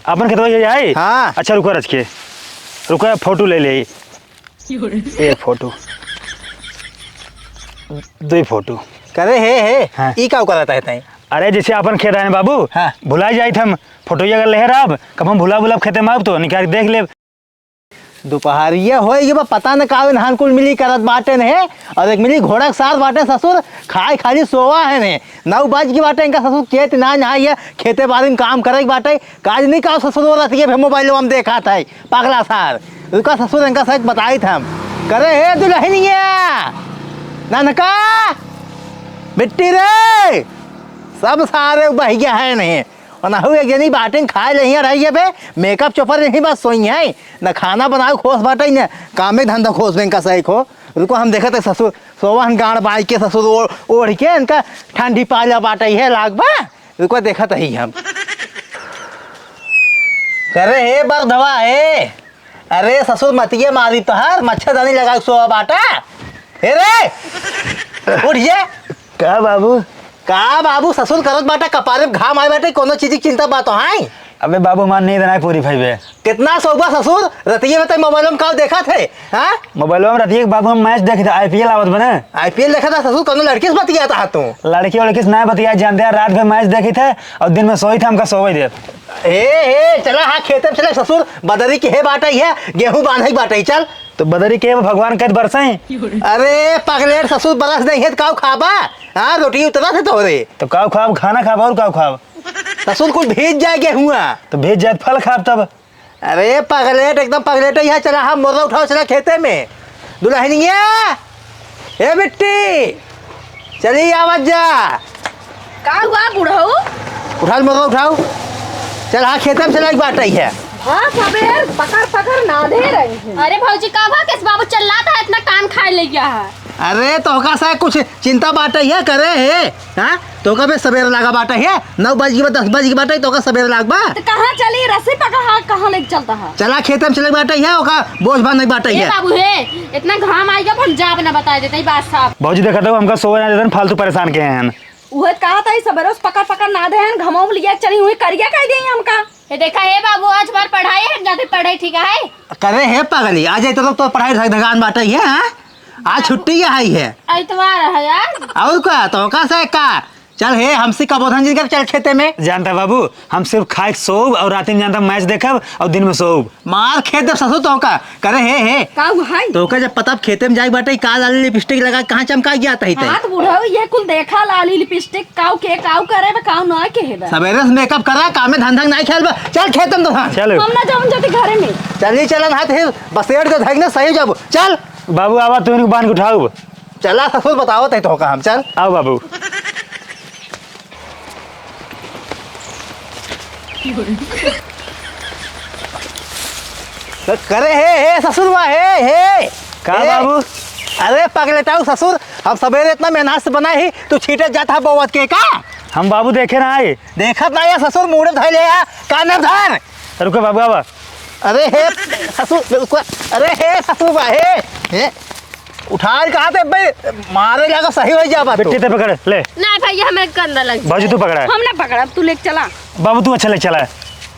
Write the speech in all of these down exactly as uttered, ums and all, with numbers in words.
अपन खेतवा ये आई? हाँ। अच्छा, रुका रच के, रुका, फोटो ले ले। एक फोटो, दुई फोटो। करे हे, हे, हाँ। ई का करत है तैं? अरे, जैसे अपन खेत आए न बाबू, हाँ। भुला जाइत हम, फोटो अगर लेहे रहब, कब हम भुला भुला खेते में आब तो निकाल के देख लेब। दुपहरिया होई गई बा, पता न का धान कुल मिली करत बाटे ने, और एक मिली घोड़ा के साथ बाटे ससुर, खाए खाली सोवा है ने। नौ बज के बाटे, इनका ससुर खेत ना नहाई है, खेते बाड़ी में काम करे के बाटे। काज नहीं का ससुर, वो रतिये भे मोबाइल में देखा था, पगला सार। उनका ससुर इनका सच बताई था हम। करे हे दुल्हनिया, ननका, बिट्टी रे, सब सारे बहिया है नहीं। और ना हो एक जनी बाटिन खाए ले हियाँ रहिए बे, मेकअप चोपर नहीं बस सोई है, न खाना बनावे खोस बाटे, न कामे धंधा खोस बे इनका सही खो। रुको हम देखत है ससुर, सोवहन गाड़ बाई के ससुर ओढ़, ओढ़ के इनका ठंडी पाला बाटे है लाग बा। रुको देखत ही हम। करे हे बरधवा हे, अरे ससुर मतिये मारी तोहार, मच्छरदानी लगा के सोवा बाटा। हे रे, उठ जे। का बाबू? का बाबू, ससुर करत बाटा, कपारे पे घाम आए बाटे, कोनो चीज की चिंता बा तो है? अबे बाबू, हमार नींद ना पूरी भई बे। कितना सोबा ससुर, रतिये में तो मोबाइल में का देखत है, हाँ? मोबाइल में रतिये के बाबू हम मैच देखत है, आईपीएल आवत बने। आईपीएल देखत है ससुर, कोनो लड़की से बतियात है तू? लड़की वड़की से ना बतिया, जानते हैं, रात भर मैच देखत है और दिन में सोई था, हमका सोवे दे। ए, ए, चला हाँ, खेते में चला ससुर, बदरी के हे बाटा ही है, गेहूं बांधे के बाटा ही, चल। तो बदरी के भगवान कद बरसई। अरे पगलेट ससुर, बरस नहीं है तो काऊ खाबा? हाँ, रोटी उतरा थे तोहरे। तो काऊ खाब, खाना खाब और काऊ खाब? ससुर कुल भीज जाए गेहुआ। तो भीज जाए फल खाब तब। अरे पगलेट, एकदम पगलेट ही है, चला हाँ, मोर्रा उठाओ, चला खेते में। दुल्हनिया, ए बिट्टी, चली आवत जा। का हुआ बुढ़ऊ? उठाल मरवा उठाओ। चल हाँ, खेते में चला एक बात आई है। हाँ, सबेर पकड़ पकड़ नाधे रही है। अरे भौजी, का भा केस बाबू चिल्लात है, इतना कान खाए ले गया है। अरे तोहका से कुछ चिंता बाटे है करे है, हाँ? तोहका बे सबेर लागा बाटे है, नौ बज के बाद दस बज के बाटे, तोहका सबेर लाग बा। तो कहाँ चली रस्सी पकड़, हाँ, कहाँ लेके चलता है? चला खेते में चले बाटे है, ओका बोझ बांधे बाटे ए है। बाबू हे, इतना घाम आइगा, हम जाब ना बताए देते, ई बात साफ। भौजी देखत हो, हमका सोवे ना देतन, फालतू परेशान के हैं। उहे कहा था, ई सबेरे से पकड़ पकड़ नाधे हैं, घमवा में लिया चली हुई, करिया कह दिए हमका। ये देखा हे बाबू, आज हमार पढ़ाई है, जाते पढ़े, ठीक है? करे हे पगली, आज इतना तो पढ़ाई धगान बाटे है, हाँ? आज छुट्टी है, है। इतवार है यार। और का, तोहका से का? चल हे, हमसे का बोधन जी कर, चल खेते में। जानता बाबू, हम सिर्फ खाए के सोब और रात में जानता मैच देखब और दिन में सोब। मार खेत देब ससुर तोहका। करे हे, हे। का हुआ है? तोहका जब पता खेते में जाए बाटे, का लाली लिपस्टिक लगा, कहाँ चमका गया तही तही। हाँ, तो बुढ़ऊ, ये कुल देखा लाली लिपस्टिक, काऊ के, काऊ करे बे, काऊ ना के हे बे। सबेरे से मेकअप करा, काम में धंधा नहीं खेल बे। चल खेते में तो हाँ। चलो। हम ना जाऊँ, जाती घरे में। चली चलन हाथ हिल, बसेड़ के धैक ना सही जाबो। चल। बाबू आवा, तू इनको बांध के उठाओ। चला ससुर, बतावत है तोहका हम, चल। आओ बाबू। क-, करे हे, हे ससुरवा, हे, हे। का हे। बाबू? अरे पगलेटाऊ ससुर, हम सबेरे इतना मेहनत से बनाए ही, तू छीटे जात है बौवत के का? हम बाबू देखे ना आए। देखत ना या ससुर, मुड़े धइले या, कान में धर। रुको बाबू, आवा। अरे हे ससुर, रुको। अरे हे ससुरवा, हे, हे। उठाल कहा थे बे, मारे लागा सही हो जाबा तू। बिट्टी ते पकड़, ले। ना भैया, हमें गंदा लग। बाबू तू पकड़ा है। हम ना पकड़ब, तू लेके चला। बाबू तू अच्छा लेके चला है।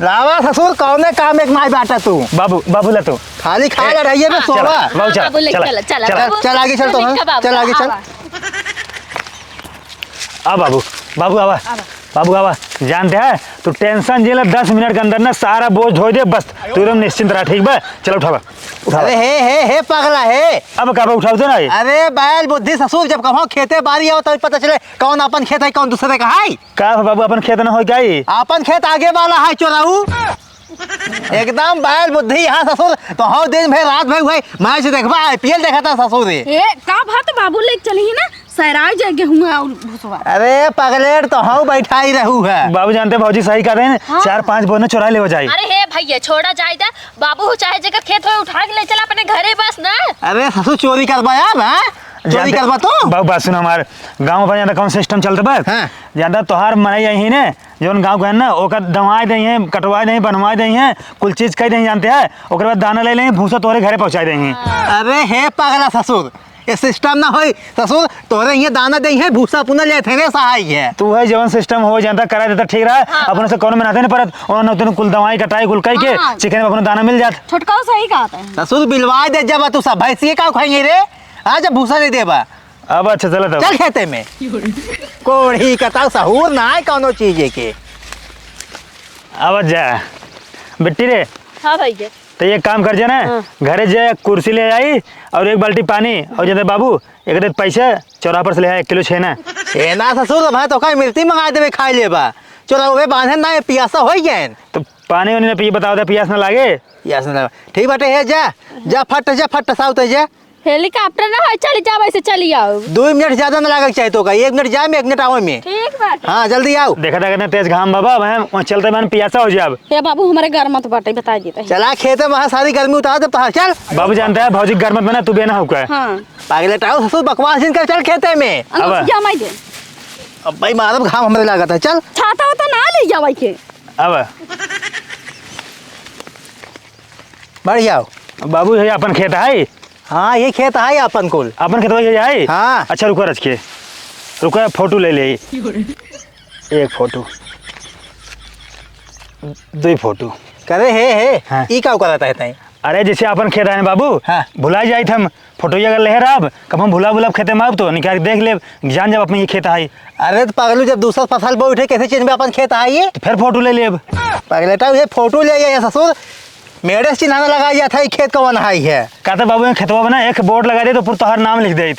लावा ससुर, कौने काम एक नाई बाटा तू। बाबू, बाबू ला तू। खाली खा ए, लड़ाइए में हाँ। सोवा। चला, बाबू चला, हाँ, बाबू लेके चला, चला, चला। चला, चला। चल आगे चल तो, चल हाँ। निकल बाबू, चल आगे चल। आवा। आ बाबू, बाबू आवा। आवा। बाबू आवा, जानते हैं तू टेंशन जेला दस मिनट के अंदर ना सारा बोझ ढोई दे, बस तू एकदम निश्चिंत रहा, ठीक बा? चलो उठावा, उठावा। अरे हे, हे, हे पगला हे। अब का बा, उठाओ दे ना ये। अरे बैल बुद्धि ससुर, जब कहो खेते बारी आओ तभी पता चले कौन अपन खेत है, कौन दूसरे का है। का हो बाबू, अपन खेत ना हो क्या ये? अपन खेत आगे वाला है चोराऊ। एकदम बैल बुद्धि यहाँ ससुर, तो हो दिन भर रात भर हुए मैच देखबा, आईपीएल देखा था ससुर ये। ए, का बात बाबू लेके चली ना? सैराय जाए गेहूं और भुसवा। अरे पगलेट, तो हऊ बैठाई रहू है। बाबू जानते भौजी सही कह रहे हैं, हाँ। चार पांच बोने चुरा ले हो जाए। अरे हे भैया, छोड़ा जाए दे। बाबू हो चाहे जेकर खेत हो उठा के ले चला अपने घरे बस ना। अरे ससुर चोरी करबा यार, हाँ? चोरी जानते करबा तू? बाबू बात सुन हमार, गाँव पर जानता कौन सिस्टम चलता बस? हाँ। जानता तोहार मनाई यही ने, जौन गाँव के है ना, ओकर दवाई दे हैं, कटवाई दे हैं, बनवाई दे हैं, कुल चीज कह दे हैं, जानते हैं, ओकर बाद दाना ले लें, भूसा तोहरे घरे पहुँचाई दे हैं। अरे हे पगला ससुर, ये system ना होई ससुर, तोहरे इहाँ दाना देइहैं, भूसा पुना लेत हैं रे सहाय है। तू है जवन system हो जानता करा देता ठीक रहा, हाँ। अपने से कौनो मेहनते नहीं परत, उन्होंने तुम कुल दवाई कटाई कुल कई के हाँ। चिकन में अपने दाना मिल जात। छोटकाऊ सही कहत है। ससुर बिलवा दे जब तू सब भैंसिए का खाएंगे रे, हाँ जब भूसा दे देबा। अब अच्छा चला तब। चल खेते में। कोढ़ी का ताऊ सहूर ना है कौनो चीज के। अब जा बिट्टी रे। हाँ भैया। तो एक काम कर जे ना, हाँ। घरे जे कुर्सी ले आई और एक बाल्टी पानी और जदे बाबू एक दे पैसा चौराहा पर से ले आए एक किलो छेना। छेना ससुर, तो भाई तो का मिर्ची मंगा देबे खाई लेबा। चौराहे बांधे ना, ये पियासा होई गए। तो पानी वानी ना पिए, बताओ तो पियास ना लागे। पियास ना लागे। ठीक बाटे, हे जा, जा फट, जा फट, साउथ जा। Helicopter ना है, चली जाओ, ऐसे चली आओ। दो मिनट ज्यादा ना लागे के चाही तो का, एक मिनट जाए में, एक मिनट आवे में। ठीक बाटे। हाँ, जल्दी आओ। देखा था कितना तेज घाम बाबा, वहाँ, वहाँ चलते मन पियासा हो जाब। हे बाबू, हमारे घर मत बाटे, बता देते हैं। चला खेते में, वहाँ सारी गर्मी उतार दे, बाहर चल। बाबू जानता है, भौजी घर मत बना, तू बेना हो का। हाँ। पागल टाऊ ससुर बकवास जिन कर, चल खेते में। अंदर अब। से जा, मैं दे। अब भाई मारब घाम हमरे लागत है, चल। छाता होता ना ले जावा के। अब। बढ़ जाओ। बाबू, ये अपन खेत है? हाँ, ये खेत है अपन कुल। अपन खेतवा ये है? हाँ। अच्छा, रुको रच के। रुको, फोटो ले ले। एक फोटो। दुई फोटो। करे हे, हे। हाँ। ई का करत है तैं? अरे, जैसे अपन खेत है ना बाबू, हाँ। भुला जाइत हम। फोटो ये अगर लेहे रहब, कब हम भुला भुला खेते में आब तो निकाल के देख लेब, जान जाब अपन ये खेत है। अरे तो पगलू, जब दूसर फसल बो उठे, कैसे चीज में अपन खेत है ये? तो फिर फोटो ले लेब। पगलेटा, ये फोटो ले आइए ससुर, मेरे से चिन्हाना लगा जात है, खेत कवन है है। कहते बाबू, ये खेतवा बना, एक बोर्ड लगा दे तो पूरा तोहार नाम लिख देत।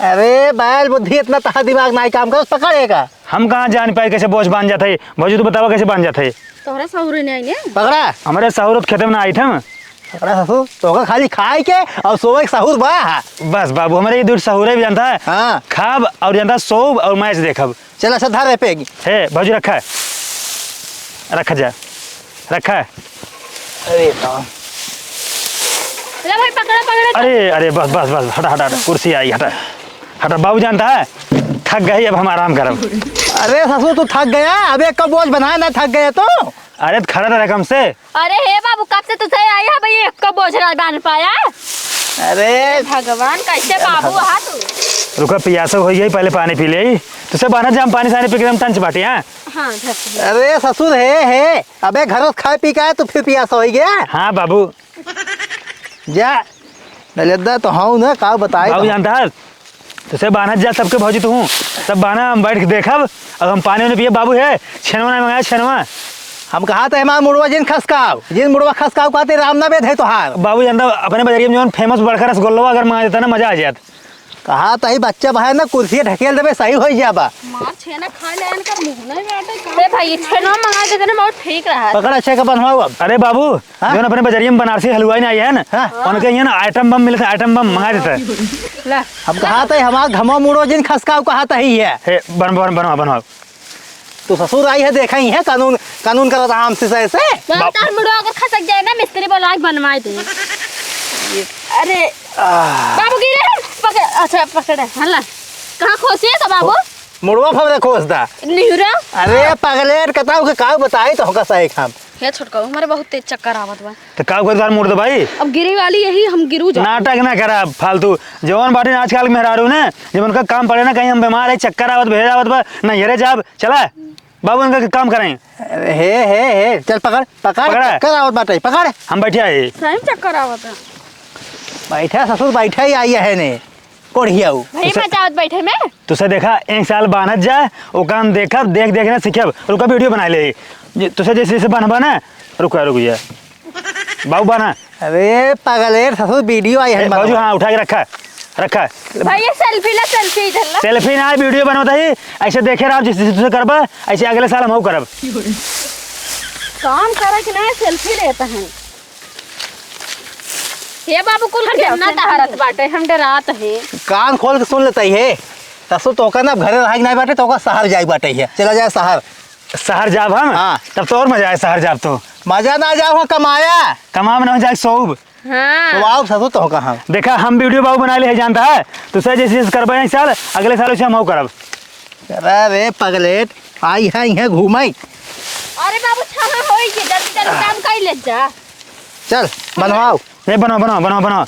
अरे बैल बुद्धि, इतना तहा दिमाग नाई काम करत, पकड़ेगा। हम कहाँ जान पाए कैसे बोझ बांध जात है? भौजी, तू बतावा कैसे बांध जात है? तोहरा सहूर नहीं आई ने? पकड़ा। हमरे सहूर तो खेते में ना आई थे हम। पकड़ा ससुर, तोहका खाली खाए के और सोवे के सहूर बा। बस बाबू, हमरे ये दू सहूरे भी जानता है। हाँ। खाब और जानता है, सोब और मैच देखब। चल, अच्छा, धर रे पे। हे, भौजी, रखा है। रखा जा। रखा है। अरे राम। ले भाई, पकड़ा, पकड़ा। अरे, अरे, बस, बस, बस, हटा, हटा, हटा, कुर्सी आई, हटा। हटा, बाबू जानता है, थक गई, अब हम आराम करब। अरे ससुर, तू थक गया? अबे कब बोझ बनाए ना थक गया तो? अरे, तो खड़ा रहा कम से। अरे हे बाबू, कब से तुझे आई है भाई, एक को बोझ ना बांध पाया। अरे। भगवान, कैसे बाबू हा तू? रुका, पियासा हो गई, पहले पानी पी ले। तुझसे बाहर जा, हम पानी सानी पी के एकदम टंच बाटे, हाँ? हाँ, झट से। अरे ससुर, हे, हे, अबे घर से खाए पी के आए, तू फिर पियासा हो गया? हाँ बाबू। जा, नलेदा तो हूँ ना, का बताई बाबू तो। जानता है, तुझसे बान्हत जा सबके भौजी तू हूँ, सब बान्हा हम बैठ के देखब, अब हम पानी वानी पिए बाबू है, छेनवा ना मंगाए, छेनवा। हम कहा तो हमार मुड़वा जिन खसकाव, जिन मुड़वा खसकाव कहते राम ना बेद है तोहार। बाबू जानता, अपने बजरिया में जौन famous बड़का रसगुल्ला अगर मंगा देता ना, मजा आ जात। कहा तो ही बच्चा भाई ना, कुर्सी ढकेल देबे, सही हो जाबा। मार छेना खा ले, इनका मुंह नहीं बैठे, ए भाई, छेना मंगा देते ना, बहुत ठीक रहा। पकड़, अच्छे का बनवाओ अब। अरे बाबू, हाँ? जौन अपने बजरिया में बनारसी हलवाई ना आई है ना, हाँ। उनके यहाँ ना item बम मिलत है, item बम मंगा देता है। ला। हम कहा था, हमार घमा मुड़ो जिन खसकाव कहा था ही है। हे, बन-, बन-, बनवा, बनवा। तो ससुर आई है, देखा ही है, कानून, कानून करत आराम से, सही से। बाबू, बाप- तार मुड़ो अगर खसक जाए ना, मिस्त्री बोला के बनवाए दे। अरे, आह। बाबू गिरे, पकड़, अच्छा, पकड़, हल्ला। कहाँ खोसी है का बाबू? मुड़वा फबरे खोस दा। निहुरा? अरे पगलेट, कताऊ के काऊ बताई तो होगा सही काम। हे छोटका, हमारे बहुत तेज चक्कर आवत बा। तो काऊ के तार मुड़ दो भाई। अब गिरे वाली यही, हम गिरू जा। नाटक ना करा फालतू। जवान बाटी ना आजकल मेहरारू ने, जब उनका काम पड़े ना, कहीं हम बीमार है, चक्कर आवत, भेद आवत बा, ना हेरे जाब, चला। बाबू उनका काम करें। अरे हे, हे, हे, चल पकड़, पकड़, पकड़ा। चक्कर आवत बाटे, पकड़। हम बैठे आए। सही में चक्कर आवत है। बैठा ससुर, बैठा ही आई है ने। कोढ़ियाऊ। भाई, तुसे, मजा आवत बैठे में। तुसे देखा, एक साल बान्हत जा, ओका हम देखब, देख, देख ना सीखब। रुका, video बना ले। जे, तुसे जैसे, जैसे बान्हबा ना, रुका, रुक जा। बाबू बान्हा। अरे, पगलेट ससुर, video आई है ए, बाबू, बनवा। हाँ, उठा के रखा, रखा। भाई, ये selfie ला, selfie इधर ला। Selfie ना, video बनवत ही। ऐसे देखे रहा, जैसे, जैसे तुसे करबा, ऐसे अगले साल हमहू करब। काम करे कि ना, selfie लेता है। हे बाबू, कुल हट जाओ, खेलना हट जाओ। टहरत बाटे, हम डरात है। कान खोल के सुन लेता ही है। ससुर तोका ना घरे रहे के नहीं बाटे, तोका शहर जाए बाटे है। चला जाए शहर। शहर जाब हम? हाँ। तब तो और मजा आए शहर जाब तो। मजा ना जाओ, कमाया। कमाब ना जाए, सोब। हाँ। तो आओ ससुर तोका हम। देखा, हम video बाबू बना ले है जानता है। तुसे जैसे जैसे करबे एक साल, अगले साल उसे हम करब। अरे रे पगलेट, आई है, यहाँ घूमाई। अरे बाबू, छाहा होई के, जल्दी, जल्दी काम कर ले जा। चल, बनवाओ। ए, बनाओ, बनाओ, बनाओ, बनाओ।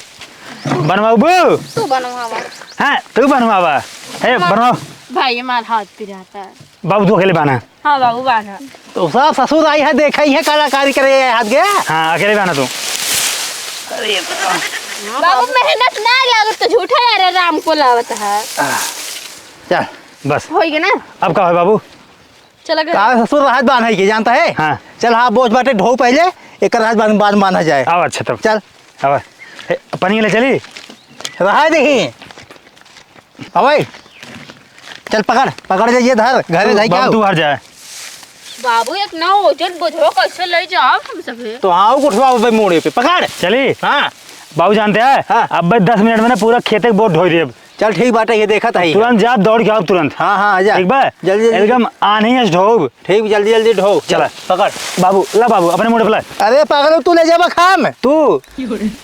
बनवाबू? तू बनवावा। हाँ, तू बनवावा। हे, हाँ। बनवाओ। भाई, हमार हाथ पिराता है। बाबू, तू अकेले बान्हा। हाँ बाबू, बान्हा। तो सब ससुर आई है, देखा ही है, कलाकारी करे है, हाथ गया। हाँ, अकेले बान्हा तू। बाबू, मेहनत ना लागत तो झूठा यार राम को लावत है। चल। बस। होई गया ना? अब का है बाबू? चला गया। का ससुर रहत बान्हा है के जानता है? हाँ। चल, हाँ, बोझ बाटे ढो पहले, एक रहत बान्ह, बान्ह, बान्हा जाए। आवा, अच्छा तब। चल। आवा। ए, पनिया ले चली? रहा दही। अबे, चल पकड़, पकड़ ले, ये धर, घरे तू, जाई बाबू, क्या? तू हर जाए। बाबू, इतना ओजन बोझो कैसे ले जाओ हम सभी? तो हाँ, उठवाओ बे मूड़े पे, पकड़। चली? हाँ। बाबू जानते हैं, हाँ। अब बस दस मिनट में ना पूरा खेते के बोझ ढोई देब। चल ठीक बाटे, ये देखत है। तुरंत जा, दौड़ के आओ तुरंत। हाँ, हाँ, जा। ठीक बा? जल्दी, जल्दी। एकदम आन्ही अस ढोब। ठीक, जल्दी, जल्दी ढो। चला। पकड़। बाबू, ला बाबू, अपने मूड़े पे ला। अरे पागल, तू ले जाबा खाम। तू।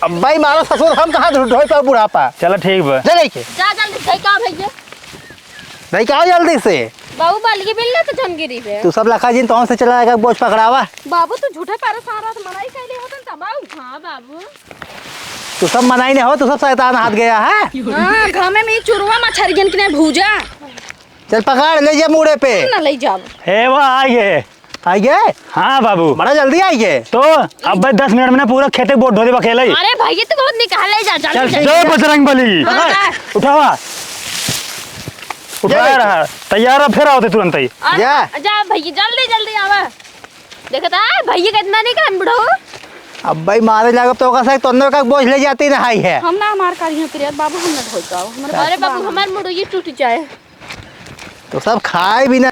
अब भाई मारो ससुर, हम कहाँ ढो-, ढोई पाओ बुढ़ापा? चला ठीक बा। जा लेके। जा जल्दी से, का भैया? भाई, का जल्दी से? बाबू, बाल्टी बिल ले तो जन गिरी बे। तू सब लखा जिन, तो हमसे चला, एक बोझ पकड़ावा। बाबू, तू झूठे परेशान रहत, मनाई कैले होतन तब आऊ। हाँ, बाबू। तू सब मनाई नहीं हो, तू सब शैतान हाथ गया है। हाँ, घामे में चुरवा मछरियन के नहीं भूजा। चल पकड़, ले जा मूड़े पे। ना ले जाब। हे, वो आई है। आई गए? हाँ, बाबू। बड़ा जल्दी आई गए। तो अब बस दस मिनट में ना पूरा खेते बोझ ढो देब अकेले ही। अरे भाई, ये तो बहुत निकाल ले जा, चल, जल्दी। चल, ठीक जय है। बजरंग बली। हाँ, पकड़। जा। उठावा। उठाया रहा, तैयार रहा, फिर आवते तुरंत ही। अरे, जा। जा भैया, जल्दी, जल्दी आवा। देखता है, भैया कितना नहीं काम बुढ़ऊ। अब भाई मारे लागब तो ओका से तोन्ने का बोझ ले जाती ना आई है। हम ना हमार करिया प्रिया बाबू, हम ना ढोई पाओ। हमारे अरे बाबू, हमार मुड़ो ये टूट जाए। तो सब खाए भी ना,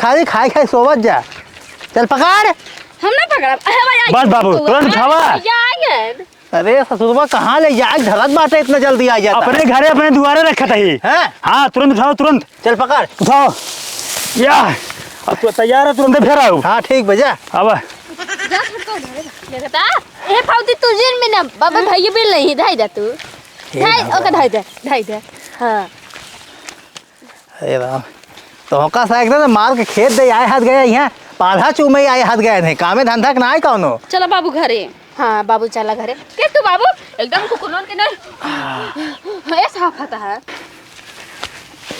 खाली खाए खाए सोवत जा। चल पकड़। हम ना पकड़ब। अरे भाई, बस बाबू, तू तुरंत आ, उठावा। भैया आ गए। अरे ससुरवा, कहाँ ले जाए धरत बाटे, इतना जल्दी आ जाता। अपने घरे, अपने दुआरे रखत ही। हैं? हाँ, तुरंत उठाओ, तुरंत। चल पकड़। उठाओ। या, अब तू तैयार है, तुरंत फेर आओ। हाँ, ठीक बा, जा। अब जा, छोटका उधारे बा। देखता, ए फौजी, तू जिन में ना, बाबा भाई बिल नहीं, धाई दे तू। हे धाई, भगवान। ओके, धाई दे, धाई दे। हाँ। अरे राम, तोहका सा एकदम मार के खेत दे आए हाथ गए, यहाँ पाला चूमे आए हाथ गए नहीं, कामे धंधा के ना आए कौनो। चलो बाबू घरे। हाँ बाबू, चला घरे। के तू बाबू? एकदम कुकुरन के नहीं। ऐसा खाता है।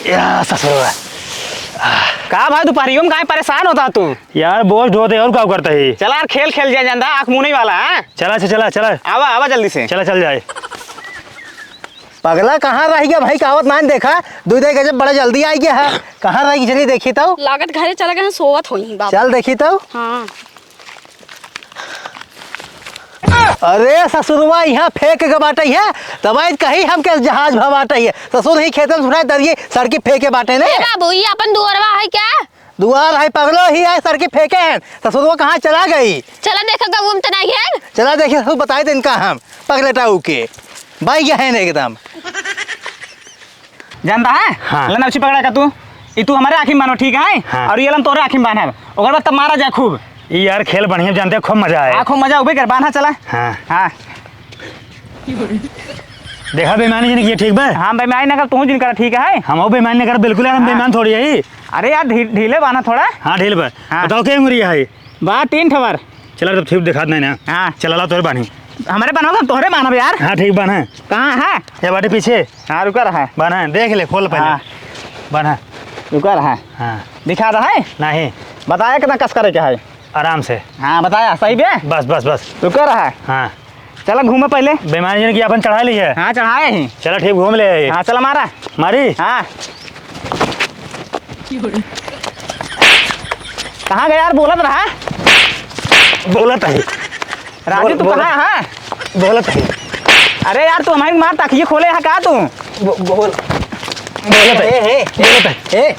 या ससुरवा। का भाई, दोपहरियों में काहे परेशान होता तू? यार, बोझ ढोते और का करता ही? चला यार, खेल खेल जाए, जानता, आँख मुँह नहीं वाला, हाँ? चला, चला, चला, चला। आवा, आवा जल्दी से। चला, चल जाए। पगला कहाँ रह गया भाई, का आवत नान देखा, दू दे गजब बड़ा जल्दी आई गया है, कहाँ रह गई, चली देखी तो। लागत घरे चला गए, सोवत होई बाबू। चल देखी तो। हाँ। अरे ससुरवा, यहाँ फेंक के बाटे है, तब आज कही हम के जहाज भा बाटे है। ससुर ही खेतन सुनाए दरिए सड़की फेंके बाटे ने। ए बाबू, ये अपन दुअरवा है क्या? दुआर है पगलो, ही है सड़की फेंके हैं। ससुरवा कहाँ चला गई? चला देखा गऊ में तो नहीं है। चला देखिए, ससुर बताए दे इनका हम पगलेटाऊ के। बाई गया है ने एकदम। जानता है? हाँ। ले नौची पकड़ा का तू, ई तू हमारे आँखी में बान्हो, ठीक है? हाँ। और ये लम तोरे आँखी में बान्हब, ओकर बाद तब मारा जाए खूब। ई यार खेल बढ़िया जानते हैं, खूब मजा आए। हाँ, खूब मजा उबे कर, बान्हा चला। हाँ। हाँ। देखा बेईमानी जिन किया, ठीक बा? हाँ, बेईमानी ना कर, तू जिन करा, ठीक है? हम बेईमानी ना कर, बिल्कुल यार, हम हाँ। बेईमान थोड़ी है। अरे यार, ढी-, ढीले बान्हा थोड़ा। हाँ, ढील बा। हाँ। बताओ क्या उम्र है? बा तीन ठवर। चला, तब ठीक दिखात नहीं ना। हाँ। चला, ला, तोरे बान्ही। हमारे बान्हो, हम तोहरे बान्हब यार। हाँ, ठीक बान्हा। कहाँ है? ये बाटे पीछे। हाँ, रुका रहा। बान्हा, देख ले, खोल पहले। हाँ। बान्हा। रुका रहा। हाँ। दिखा रहा है? नहीं। बताया कितना कस करे के है? आराम से। हाँ, बताया, सही बे? बस, बस, बस। रुका रहा। हाँ। चला, घूमे पहले। बेईमान जिन की अपन चढ़ा ली है। हाँ, चढ़ाए ही। चला, ठीक, घूम ले। हाँ, चला, मारा। मारी? हाँ। कहाँ गया यार, बोलत रहा। बोलत है। राजू, बोल, तू बोल। कहाँ है? बोलत है। अरे यार, तू हमारी मार तकिए खोले है का तू? बो-, बोल। बोलत है। ए, ए, बोलत है। ए,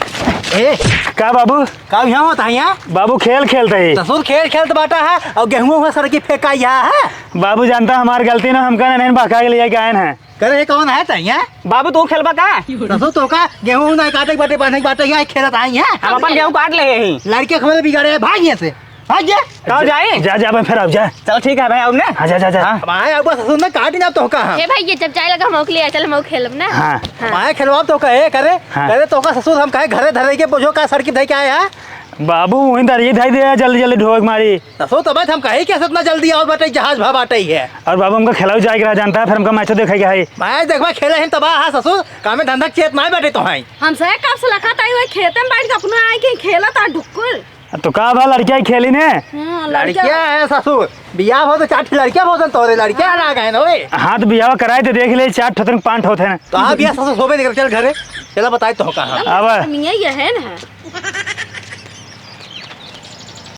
ए। का बाबू? का यहाँ होता है यहाँ? बाबू खेल खेलत है। ससुर खेल खेलत बाटा है और गेहूं हुआ सड़की फेंका यहाँ है। बाबू जानता हमार गलती ना, हमका नहीं बहका के लिए आए हैं। करे, ये कौन है तैया? बाबू, तू खेलबा का? रसो तो का, गेहूं नहीं काटे के बाटे, बांधे के बाटे, यहाँ खेलत आई है। हम अपन गेहूं काट ले ही। लड़के खबर बिगाड़े है, भाग यहाँ से, भाग जा। कहाँ जाई? जा, जा, मैं फिर आऊँ, जा। चल ठीक है भाई, आऊँ ना। हाँ, जा, जा, जा। हाँ। अब आए, अब ससुर में काट ना तो का हम। ए भाई, ये जब जाए लगा हम ओकले, चल हम खेलब ना। हाँ। हाँ। आए खेलवा तो का, ए करे, हाँ। करे तो का ससुर हम काहे घरे धरे के बोझो का सड़की धरे के आए हैं? बाबू, वहीं दरिये धाई दे, जल्दी जल्दी ढोक मारी। ससुर, तबे त हम कहे कि इतना जल्दी और बाटे, जहाज भा बाटे ही है। और बाबू, हमका खेलाऊ जाए के रहा, जानता है, फिर हमका मैचो देखे के है। मैच देखबा, खेले हैं तबाह हा ससुर, कामे धंधा के चेत नाय बाटे तो हैं। हमसे कब से लखत आई, वही खेते में बैठ के अपना आए के खेलत आ ढुक्कुर। तो का भा, लड़किया ही खेली ने? हाँ, लड़किया। लड़किया है ससुर, बियाह हो तो चार ठे लड़किया भोजन तोरे, लड़किया ना गए ना ओए। हाँ, तो बियाह कराए तो देख ले, चार ठो तक पाँच ठो थे ना। तो हाँ, बियाह ससुर होबे नहीं करे, चल घरे, चला बताए तो कहाँ। अब मियाँ ये है ना।